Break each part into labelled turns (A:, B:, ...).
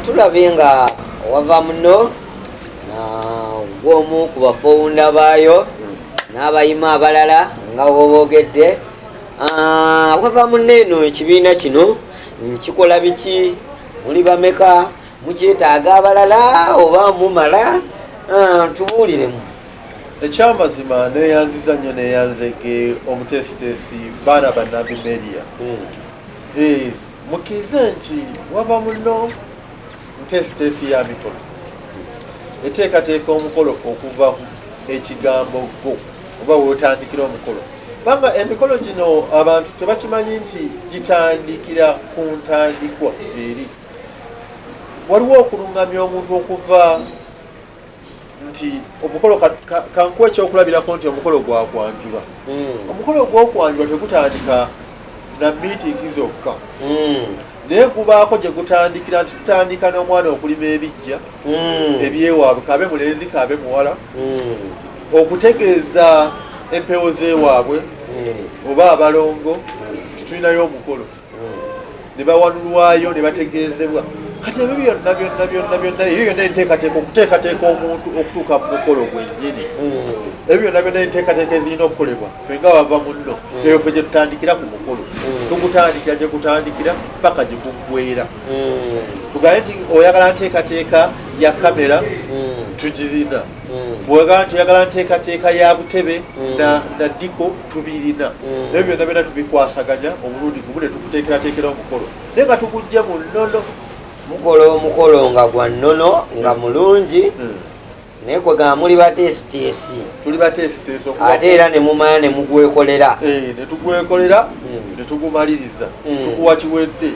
A: Tulabye nga wava muno gwomu ku bafowunda baayo n'abayima abalala nga woboogedde. Wava muno eno ekibiina kino kikola biki? Muli bameka? Mukyetaaga abalala oba mumala? Tubuuliremu.
B: Ekyamazima neyanziza nnyo, neyanzege omuteesiteesi baana bannambi media. Mukkirize nti wava muno nteesiteesi ya mikolo, eteekateeka omukolo okuva ku ekigambo go oba wotandikira omukolo, kubanga emikolo gino abantu tebakimanyi nti gitandikira ku ntandikwa. Eri waliwo okulungamya omuntu okuva nti omukolo kankuwa ekyokulabirako nti omukolo gwakwanjula. Omukolo gwokwanjula tegutandika na miitingi zokka, naye gubaako gye gutandikira nti tutandika n'omwana okulima ebijja ebyewaabwe, kabe mulenzi kabe muwala, okutegeeza empewo z'ewaabwe oba abalongo titulinayo omukolo, ne bawanulwayo ne bategeezebwa. Kati ebyo byonna byonna byonna byonna, ebyo byonna enteekateeka okuteekateeka omuntu okutuuka mu mukolo gwennyini, ebyo byonna byonna enteekateeka ezirina okukolebwa ffe nga bava munno, ebyo ffe gye tutandikira ku mukolo, tugutandikira gye gutandikira paka gye guggwera. Tugambe nti oyagala nteekateeka ya kamera, tugirina. Bw'oyagala nti oyagala nteekateeka ya butebe na diko, tubirina. Ebyo byonna byonna tubikwasaganya omulundi gumu ne tukuteekerateekera omukolo, naye nga tugujje mu nnono.
A: Mukola omukolo nga gwa nnono, nga mulungi, naye kwegamba muli bateesiteesi.
B: Tuli bateesiteesi.
A: Ate era ne mumala ne mugwekolera.
B: Ne tugwekolera, ne tugumaliriza, tukuwa kiwedde.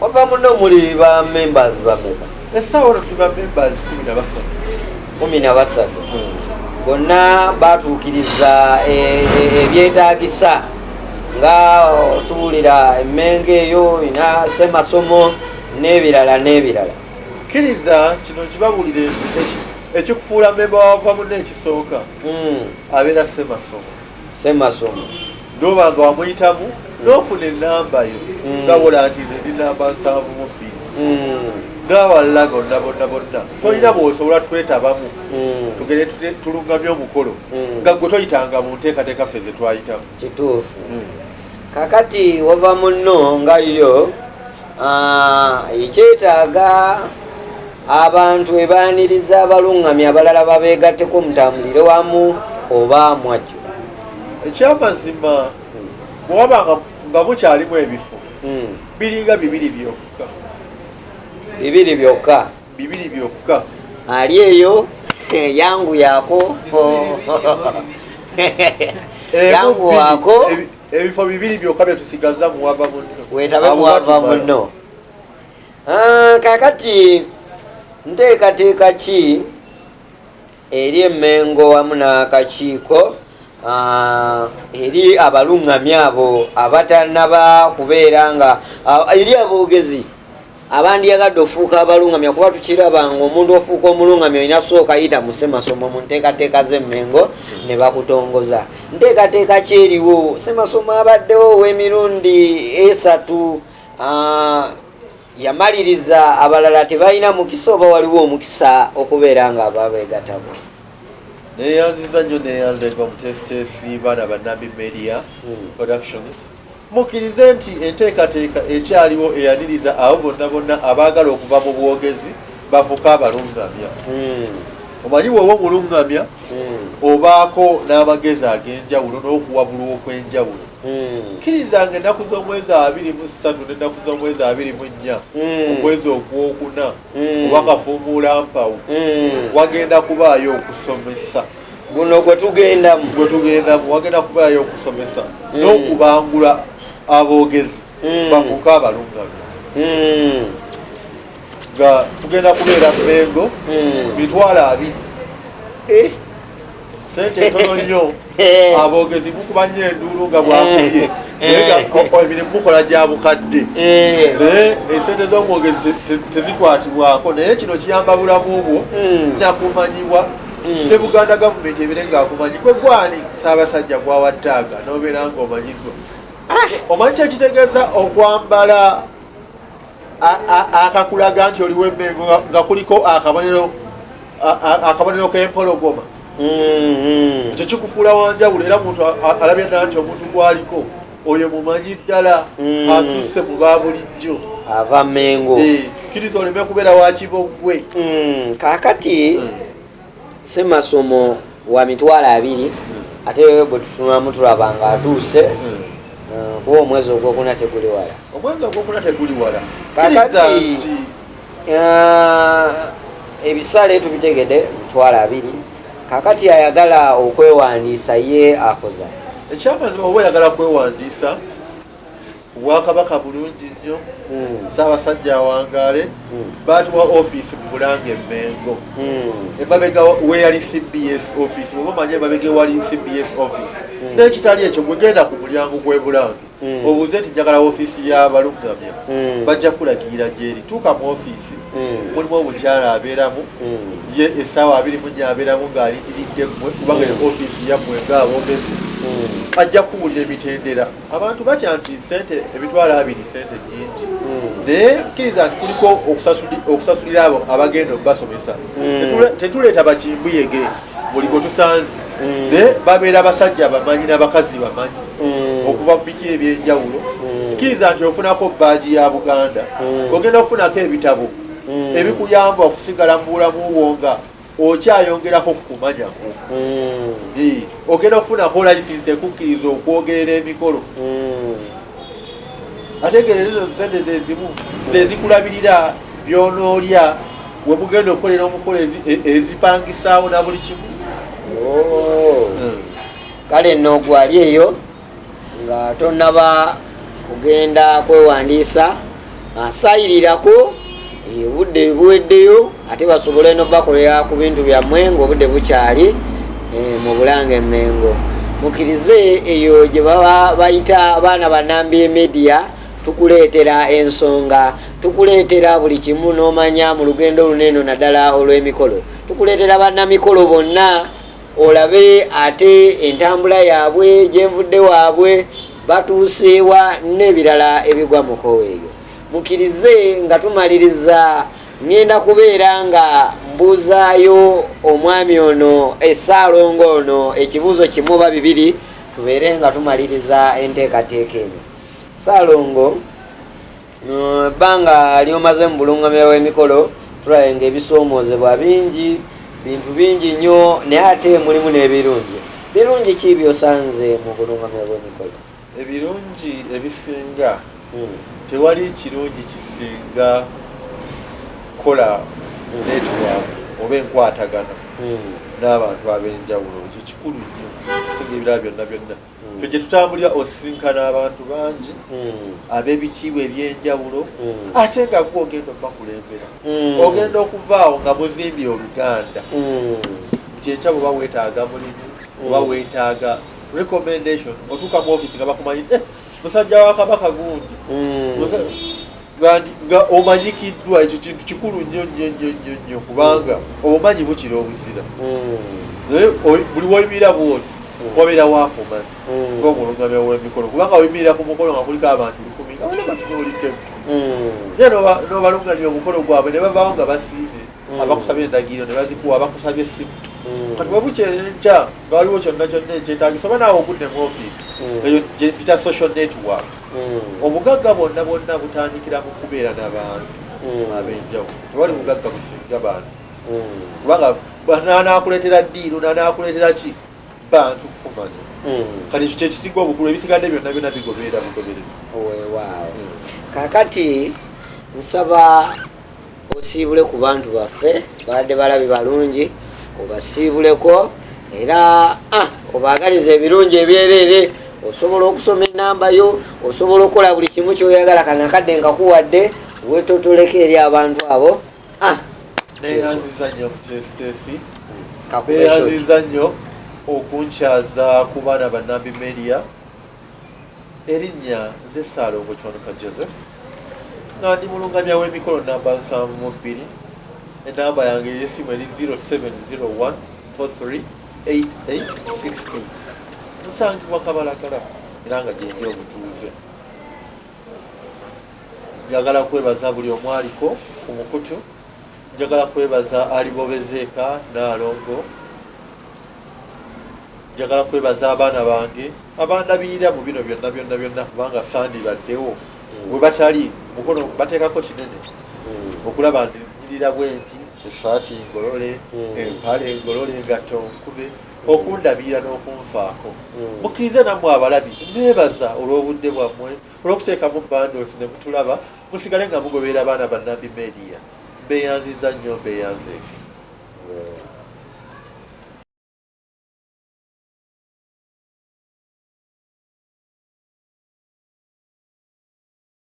A: Wava muno muli ba members bameka?
B: Essaawa ono tuli ba members 13.
A: 13 bonna batuukiriza ebyetaagisa nga tuwulira emmengo eyo ina semasomo n'ebirala n'ebirala?
B: Kkiriza kino nkibabulire nti ekikufuula memba wava munno ekisooka abeera semasomo.
A: Semasomo.
B: Noba nga wamuyitamu n'ofuna enamba yo, nga wola nti nze ndi namba 72, n'abalala bonna bonna bonna tolina bw'osobola twetabamu. Tugende tulungamye omukolo nga gwe toyitanga mu nteekateeka ffe ze twayitamu.
A: Kituufu. Kakati wava munno nga yo ekyetaaga abantu ebaaniriza abaluŋŋamya abalala babeegatteko mutambulire wamu oba mwajjo?
B: Ekyamazima bwewaba nga mukyalimu ebifo, biringa bibiri byokka.
A: Bibiri byokka?
B: Bibiri byokka.
A: Ali eyo yanguyaako, yanguwaako.
B: Ebifo bibiri byokka byetusigaza muwava munno.
A: Wetabe
B: Abo
A: muwava
B: batumala.
A: munno. Kakati nteekateeka ki eri emmengo wamu n'akakiiko eri abaluŋŋamya abo abatannaba kubeera nga eri aboogezi abandyagadde ofuuka abaluŋŋamya? Kuba tukiraba nga omuntu ofuuka omuluŋŋamya olina sooka yita mu ssemasomo mu nteekateeka z'emmengo ne bakutongoza. Nteekateeka ki eriwo? Ssemasomo abaddewo ow'emirundi 3, yamaliriza, abalala tebalina mukisa oba waliwo omukisa okubeera nga babeegatako?
B: Neyanziza nnyo, neyanzegwa omuteesiteesi baana bannambi media productions. Mukkirize nti enteekateeka ekyaliwo eyaniriza abo bonna bonna abaagala okuva mu bwogezi bafuuke abalungamya. Omanyi bw'oba omulungamya, obaako n'amagezi ag'enjawulo n'okuwabulwa okw'enjawulo. Kkiriza nga ennaku z'omwezi 23 n'ennaku z'omwezi 24, omwezi ogwokuna, oba kafuumuula mpawu, wagenda kubaayo okusomesa.
A: Guno gwe tugendamu.
B: Gwe tugendamu, wagenda kubaayo okusomesa n'okubangula aboogezi bafuuke abalungamya, nga tugenda kubeera Mmengo, 20,000. Sente entono nnyo. Aboogezi mukuba nnyo enduulu nga bwakubye, naye nga emirimu mukola gya bukadde, naye esente z'omwogezi tezikwatibwako. Naye kino kiyamba bulamu bwo nakumanyibwa ne Buganda gavumenti ebeere ngaakumanyi gwe gwani Ssaabasajja gwawattaaga n'obeera ng'omanyiddwa. Omanyi kyekitegeeza okwambala Akakulaga nti oli w'Emmengo nga kuliko akabonero k'empologoma. Ekyo kikufuula wanjawulo, era muntu alabye ddala nti omuntu gwaliko oyo mumanyi ddala, asusse mu ba bulijjo.
A: Ava Mengo.
B: Kkiriza oleme kubeera wa Kiboggwe.
A: Kaakati semasomo wa 20,000, ate bwe tutunamu tulaba nga atuuse, kuba omwezi ogwokuna teguli wala.
B: Omwezi ogwokuna teguli wala.
A: Kakati ebisale tubitegedde, 20,000. Kakati ayagala okwewandiisa ye akoze atya?
B: Ekyamazima, oba oyagala kwewandiisa, Obwakabaka bulungi nnyo, Ssaabasajja awangaale, baatuwa ofiisi mu Bulange Emmengo, emabega weyali CBS office. Oba omanye emabega ewali CBS office, n'ekitali ekyo, gwegenda ku mulyango gw'e Bulange, obuuze nti njagala ofiisi y'abalungamya, bajja kulagirira gyeri. Tuuka mu ofiisi, mulimu omukyala abeeramu, ye essaawa 24 abeeramu ng'alindiridde mmwe, kubanga eyo ofiisi yammwe ng'aboogezi. Ajja kuwulira emitendera. Abantu batya nti sente 20,000 sente nyingi, naye kkiriza nti kuliko okusasulira abo abagenda okubasomesa. Tetuleeta bakimbuyege buli gwe tusanze, naye babeera basajja bamanyi n'abakazi bamanyi okuva mu biki ebyenjawulo. Kkiriza nti ofunako badge ya Buganda, ogenda okufunako ebitabo ebikuyamba okusigala mu bulamu bwo nga okyayongerako ku kumanyako. Ogenda okufunako license ekukkiriza okwogerera emikolo. Ate ngerezo sente zezimu zezikulabirira byonoolya we mugenda okukolera omukolo, ezipangisaawo na buli kimu.
A: Oh. Kale nno gwali eyo nga tonnaba kugenda kwewandiisa, asayirirako, obudde buweddeyo, ate basobole nobakolera ku bintu byammwe ngaobudde bukyali, mu Bulange Emmengo. Mukkirize eyo gye baba bayita Baana Banambi Media, tukuleetera ensonga, tukuleetera buli kimu n'omanya mu lugendo luno eno, naddala olw'emikolo. Tukuleetera bannamikolo bonna olabe ate entambula yaabwe, gyenvudde waabwe, batuuseewa n'ebirala ebigwa mu kkowe eyo. Mukkirize nga tumaliriza, ŋŋenda kubeera nga mbuuzaayo omwami ono Essaalongo ono ekibuuzo kimu oba bibiri, tubeere nga tumaliriza enteekateeka eno. Saalongo, ebbanga lyomaze mu bulungamya bw'emikolo, tulabe nga ebisoomoozebwa bingi, bintu bingi nnyo, naye ate mulimu n'ebirungi. Birungi ki byosanze mu bulungamya bw'emikolo?
B: Ebirungi ebisinga, tewali kirungi kisinga kukola network oba enkwatagana n'abantu ab'enjawulo. Ekyo kikulu nnyo okusinga ebirala byonna byonna. Ffe gye tutambulira osisinkana abantu bangi ab'ebitiibwa ebyenjawulo, ate nga gwe ogenda obakulembera, ogenda okuvaawo nga muzimbye oluganda, nti enkya bweba weetaaga mulimu oba weetaaga recommendation, otuuka mu office nga bakumanyi, "Eh, musajja wa Kabaka gundi." Nga nti nga omanyikiddwa. Ekyo kintu kikulu nnyo nnyo nnyo nnyo nnyo, kubanga obumanyi bukira obuzira. Naye buli woyimirira bwoti wabeera wakumanyi ng'omulungamya w'emikolo, kubanga oyimirira ku mukolo nga kuliko abantu 1000 nga bonna batunuuliddemu, naye n'obalungamya omukolo gwabwe ne bavaawo nga basiimye, abakusabye endagiriro ne bazikuwa, abakusabye essimu. Kati bwebukyera enkya nga waliwo kyonna kyonna ekyetagisa, oba naawe ogudde mu ofiisi, eyo gye mpita social network. Obugagga bwonna bwonna butandikira mu kubeera n'abantu ab'enjawulo. Tewali bugagga businga bantu, kubanga nanakuleetera ddiiru, nanakuleetera ki, bantu kukumanya. Kati ekyo kyekisinga obukulu, ebisigadde byonna byonna bigoberera bugoberezi.
A: Weewaawo. Kakati nsaba osiibule ku bantu baffe, badde balabi balungi, obasiibuleko era obaagaliza ebirungi ebyereere. Osobola okusoma enamba yo, osobola okukola buli kimu kyoyagala. Kana kadde nkakuwadde, wetotoleko eri abantu abo.
B: Neyanziza nnyo mutesitesi.
A: Kakube short.
B: Neyanziza nnyo okunkyaza ku Baana Banambi Media. Erinnya nze Saalongo Kiwanuka Joseph, nga ndi mulungamya w'emikolo namba 72. Enamba yange ey'essimu eri 0701 438868. Nsangibwa Kabalagala era nga gyendi omutuuze. Njagala kwebaza buli omu aliko ku mukutu. Njagala kwebaza alibobezeeka Naalongo. Njagala kwebaza abaana bange abandabirira mu bino byonna byonna byonna, kubanga sandibaddewo bwe batali. Mukono bateekako kinene okulaba nti nyirira bwe nti, esaati ngolole, empale ngolole, engatto nkube, okundabirira n'okunfaako. Mukkirize nammwe abalabi, mbeebaza olw'obudde bwammwe, olw'okuteekamu bundles ne mutulaba. Musigale nga mugoberera abaana ba Nambi Media. Mbeeyanziza nnyo, mbeeyanzeeke.